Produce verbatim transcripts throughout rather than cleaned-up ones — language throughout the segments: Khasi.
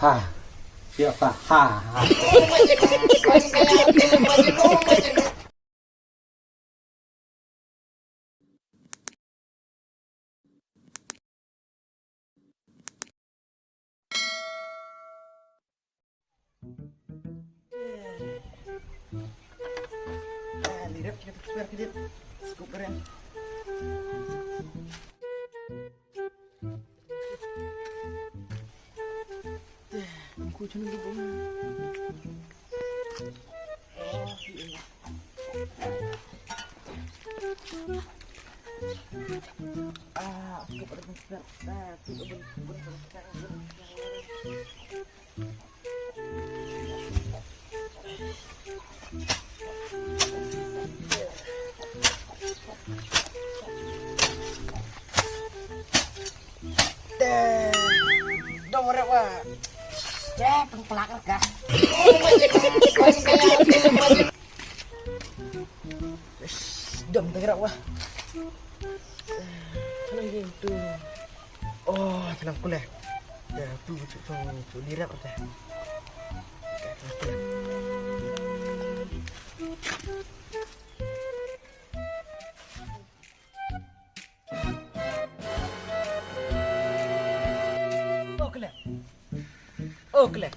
Ah, siapa? Ha, ha. Dong rep wa. Deh, pengkelak ka. Dong tenggerak wa. Tenang geng tu. Oh, tenang pula. Dah tu tu tu tu lirap dah. Okle. Okle.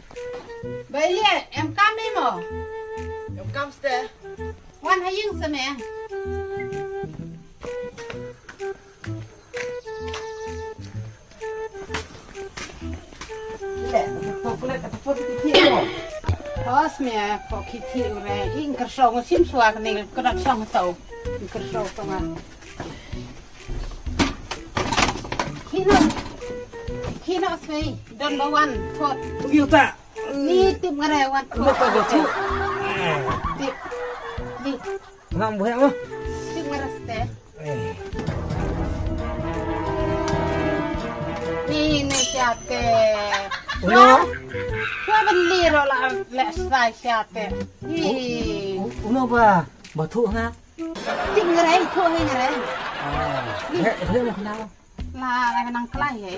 Baile, em kam imo. Em kam ste. Wan ha ïing sa me. Hos me ko ki ti ure ing kersong sim suak ni kena song tau ing kersong tonga. Kino kino sei don bawan pot. Uyu ta. Ni tip ngare wan pot. Tip. Ni. Ngam buhek mo. Tip ngare ste. Ni ni siate. Uno. Kua beli ro la le sai siate. Ni. Uno ba batu nga. Ting rai tu hai rai. Ah. Ni. He he mo kenal. La la nang kelai he.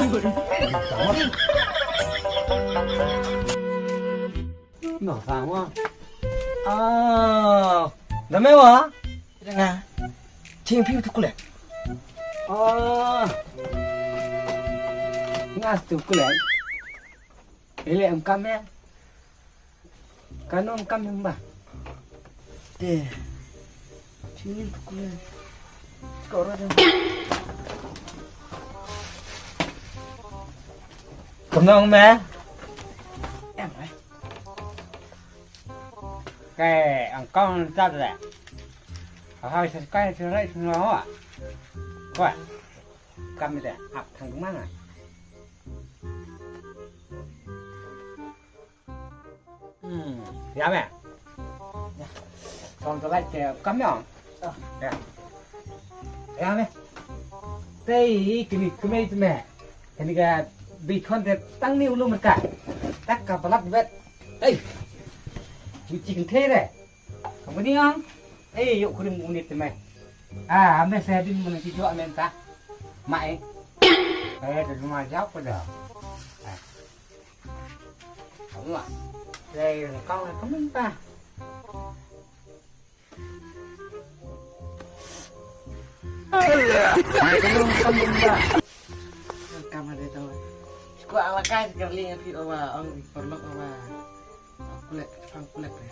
Ni. No, sa mo. Ah. Dame wa. Nga. Ching phi tu kule. Oh. Nga tu kule. Ele em kam ya. Kano em kam em ba. Te. Ching tu kule. Kau rada. Kemnong me. Em eh. Kai ang kong tat le. Ahai sa kai sa rai sa no. Kwa. Kam de ap thang mana. Hmm, ya me. Kong to lai ke kam ya. Ya. Ya me. Tei kini kemei tu me. Kini ka bi khon te tang ni ulu merka. Tak ka balat bet. Ei. Cuci kenthe deh. Kamu ni ang. Eh, yuk kurim unit te me. Ah, ame saya din mana cucu ame ta. Mak eh. Eh, tu semua jauh pada. Eh. Kamu ah. Saya kau kamu ta. Kam ada tahu. Ko ala kai sekali ngerti awa ong perlu awa. Kulek, pang kulek deh.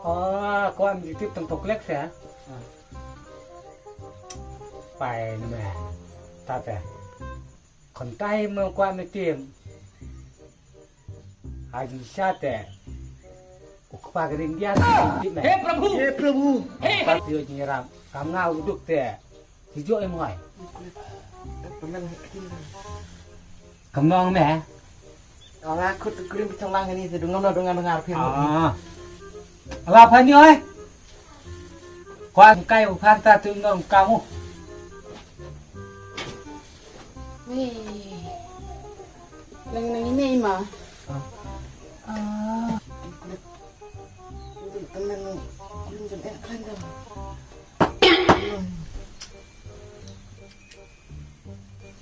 Oh, ko am di tip tang kulek ya. Pai ni me. Tate. Kontai me ko am di tim. Haji sate. Ukpa gering dia ti me. He Prabhu. He Prabhu. He Prabhu. Kam nga uduk te. Ti jo em ngai. Kam nong me. Ala khut krim chong lang ni te dungam dungam ngar phi. Ah. Ala phani oi. Kwan kai u phanta tu nong kamu. Wei. Lang nang ini ma. Ah.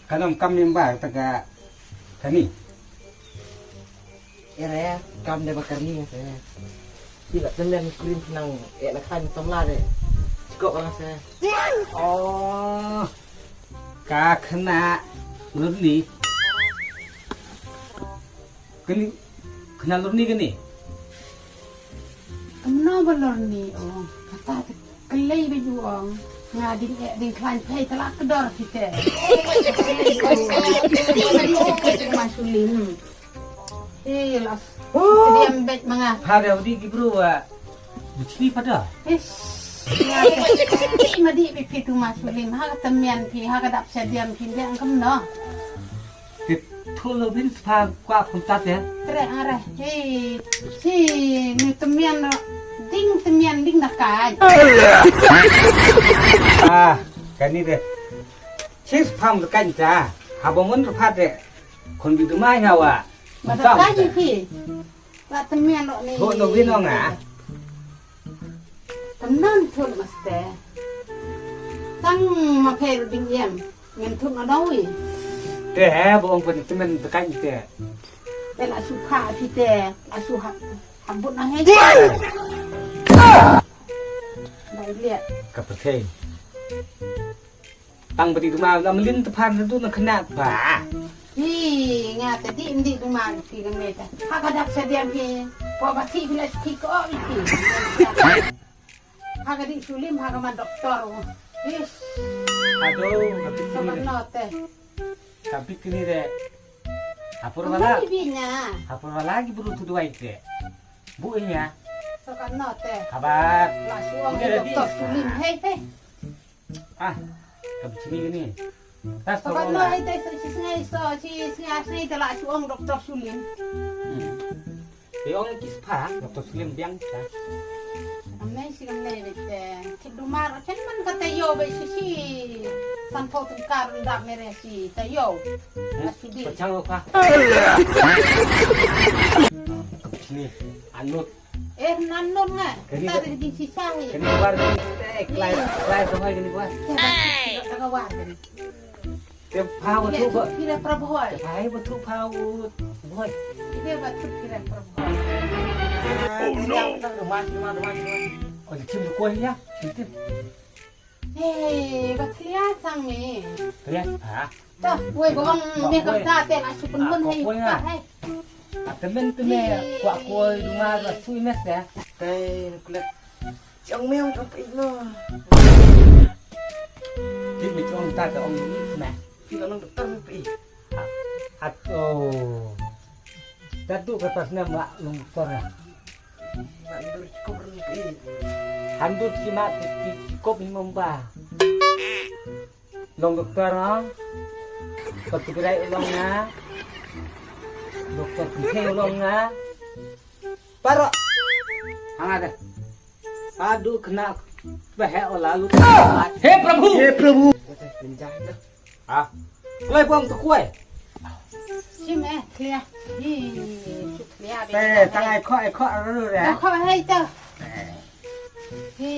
Kanam kam nimba taga kani. Ere, kam de bakar ni se. Ti la tenden krim nang e la khan samla de. Chikok lang se. Oh, ka khana lurni. Kani khana lurni kani. Kamno ba lurni, oh, kata te kalei ba ju ong. Nga ding e ding klan pei tala kedor kita. Masulim. Eh, las. Oh. Diam bet manga. Pada udi ki bro wa. Bichli pada. Ish. Ya, madi bi pi tu masulim. Ha ka temian pi, ha ka dap sediam pi dia kamno. Kit thul lo bin spa kwa kumtat ya. Tre are. Hei, si ni temian lo. Ding temian ding nakai. Ah, kani de. Sis pam kan ta. Haba mun rupat de. Kon bi dumai hawa. Mata kaji pi. La temian lo ni. Thul lo bin ong ah. Kamnan thul maste. Tang ma pher ding yem. Ngen thuk na dawi. Te he, ba ong pyntemen tekan te. Te la su pha phi te, la su hap, hap but na he. Bai liat. Ka pyrthei. Tang beti duma, la melin te phan tu na kena ba. Hi, nga te di ndi duma phi ka meta. Ha ka dak sa diam phi. Ko ba thi phi la su thi ko phi. Ha ka di sulim, ha ka ma doktor. Ish. Aduh, ka bit kini deh. Sabarno te. Ka bit kini deh. Hapur wala. Hapur wala ki buru tu duai te. Bu inya. Sabarno te. Habar. La suang doktor sulim. Hei, hei. Ah, ka bit kini. Tas sabarno, hei, te si sngai so, si sngai, sngai te la suang doktor sulim. Hmm. Te ong ki spha, doktor Sulim biang ta. Amnai si amnai bete. Kit dumar, chen man kata yo be si si. San pho tengkar nda mere si ta yo. Asudi. Pachang lo pha. Sini, anut. Eh, nanut nga. Kani ta de di si sahi. Kani bar ni te klai, klai samai kani bar. Ya, ba, ta ka war kani. Te pha ba thu ba. Phi da pra bhoi. Te pha ba thu pha ba bhoi. Phi ba thu phi da pra bhoi. Oh no. Oi, chim ko ya. Chim chim. Hey, ba thlia sang me. Thlia pha. Ta, wei ba ong me kam ta te na su pun pun hei. Pha hei. Temen temen kwa ko duma la sui mes ya. Te kulet. Chong me ong chong pe no. Ti mi chong ta ka ong ni na. Ti ka long doktor me pe. Ato. Tatu ka pas na ma long doktor na. Ma ndur chikop run pe. Handur ki ma ti chikop ni mamba. Long doktor na. Patu gerai long na. Doktor ki long na. Paro. Hanga de. Adu kena. Behe ola lu. He Prabhu. He Prabhu. Ah. Kloi bom tu kuai. Sim eh, clear. Hi, su clear. Te, tang ai kho, ai kho, ru, ru, ya. Ai kho, hai, to. Hi,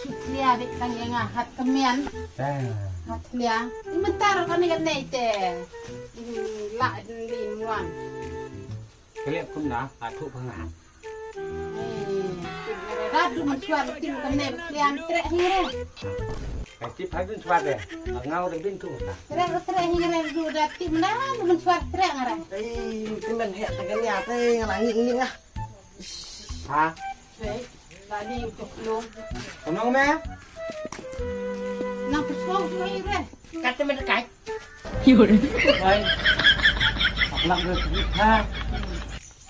su clear, dik tang yang ah, hat kemian. Te. Hat clear. Ini bentar, kan ni kan ni, te. Ini lah, ini muan. Kaliap kum na, atu panga. Rat du mensuar tim kene klian trek hingre. Kati pha bin suar de. Ngau de bin tu ka. Trek trek hingre du da tim na du mensuar trek ngara. Ei, temen hek tegan ya te ngalangi ini ngah. Ha? Sei, tadi untuk lu. Kono me? Nang pesong tu hingre. Kata me dekat. Wai. Aklak de tu ha.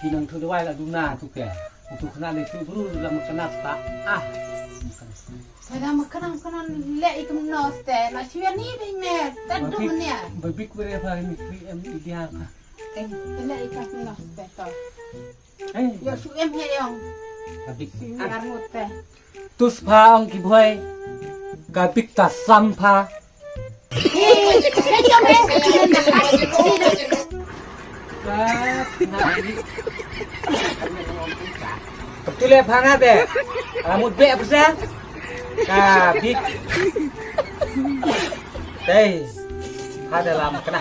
Ki nang thu dawai la duna tu ke. Tu kena le tu bru la mekena ta. Ah. Kada mekena mekena le ikum nos te. La shuya ni be me. Tadu menia. Babik bere ba ni kri em idea ka. Em le ikum nos te to. Eh. Yo su em he yong. Babik. Ngar ngut te. Tus pha ong ki bhoi. Kabik ta sam pha. Kaptule phanga de. Amut be pesa. Ka bik. Dei. Hada lam kena.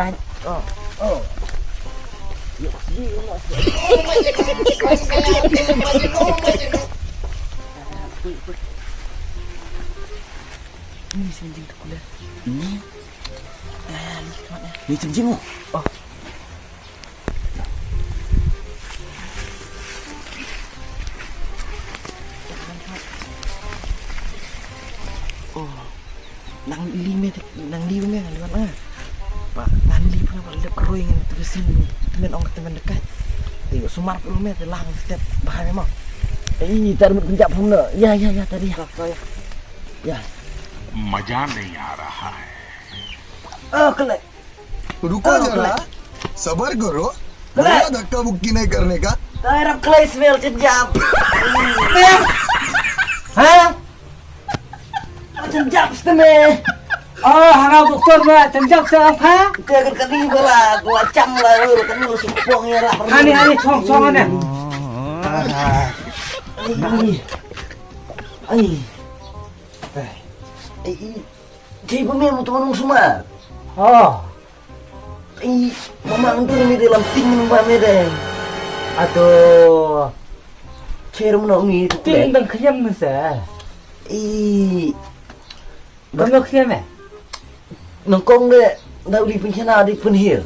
Sait. Oh. Oh. Ni sien jing tu kula. Ni. Ah, ni kat ni. Ni jing jing. Oh. Oh. Nang li me, nang li me, nang li me. Ba, nang li pun ba lep keroi ngan tu sin temen ong temen dekat. Ayo sumar pun me te lang step bahaya mo. Ih, tar mut kunjap pun. Ya, ya, ya, tadi ya. Ya. मजा नहीं आ रहा है। Oh, kelek. रुको जरा, सबर करो, बड़ा धक्का मुक्की नहीं करने का। Dai rap klai smell cenjap. Ha? Cenjap steme. Oh, hana doktor ma cenjap sa apa? Te kan kani bala, gua cam la, lu kan lu sukpong ya lah. Hani, hani, song, song, hani. Ai. Ai. Ai. Ai. Ti ba me mutu nung suma. Oh. I, mama ntu ni de lam ting nung ba me de. Atu. Cher mo ni tu ting dang khiam ni sa. I. Dang khiam eh. Nang kong de da uli pynkhana di pynhir.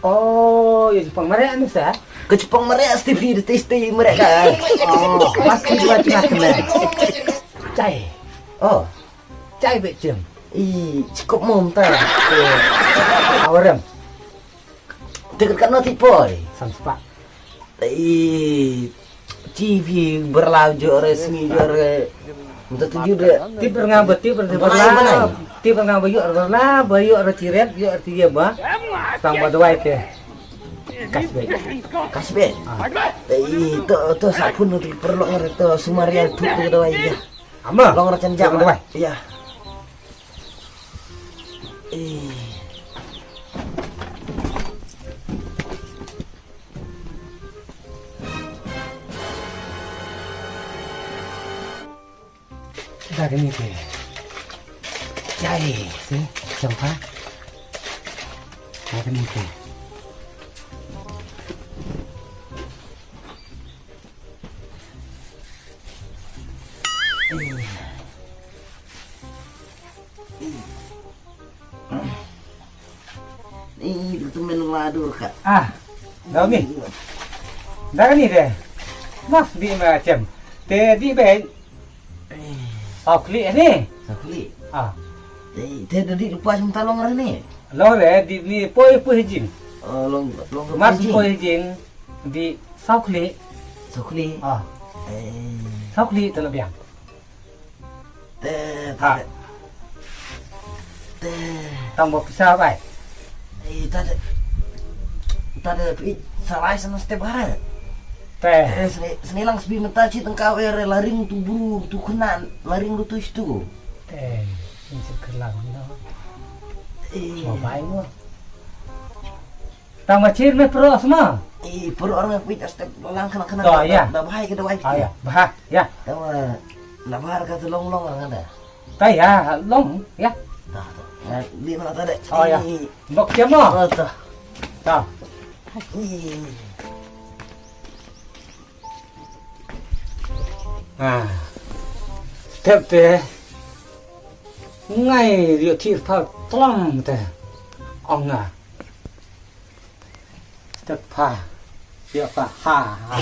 Oh, ya chipang mare ni sa. Ke chipang mare sti phi de sti mare ka. Oh, mas ki dua tengah kena. Chai. Oh. Chai be chim. I chikop mom ta. Awarem. Te kat no ti poi. Sam spa. I ti phi berlau jo re sngi jo re. Minta tuju de. Ti bernga ba ti bernga ba. Ti bernga ba yo re la ba yo re ti rep yo re ti ye ba. Tang ba dawai te. Kasbe. Kasbe. I to to sapun tu perlu ngerti to sumaria tu tu dawai ya. Ama. Long rachan jam. Iya. Eh. Dah kini ke. Jai, si, siapa? Dah kini ke. Eh. Ih, tu men la dur ka. Ah, dah ni. Dah ni deh. Mas bi ma chem. Te di ben. Saw khlieh ni. Saw khlieh. Ah. Te, te da di lupa sum talong re ni. Long re di ni poi poi jing. Oh, long, long Mas poi jing. Poi jing di saw khlieh. Saw khlieh. Ah. Eh. Saw khlieh te la biang. Te, ha. Te, te. Tang ba pisa bai. Eh, ta de, ta de, pi, salai sana step hara. Te. Eh, sini, sini lang sbi mata chi tengkau er laring tu bru, tu kena, laring tu tu situ. Te, ini sekelang no. Eh. Mau bai mo. Tang ma chir me pro asma. I pro ar me pit step lang kena kena. To, ya. Da bahai ke da wai. Ah, ya. Bah, ya. Tang ma na bahar ka tu long long ang da. Ta ya, long, ya. Ta, ta. Di mana ta de? Oh, ya. Bok siapa? Oh, ta. Ta. Ah. Tep te. Ngai rio thir pha tlang te. Ong nga. Tep pha. Rio pha ha. Ha.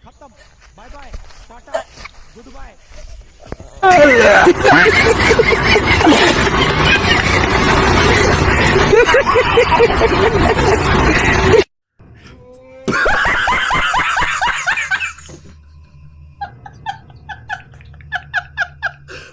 खत्म। Bye bye. Tata. Good bye.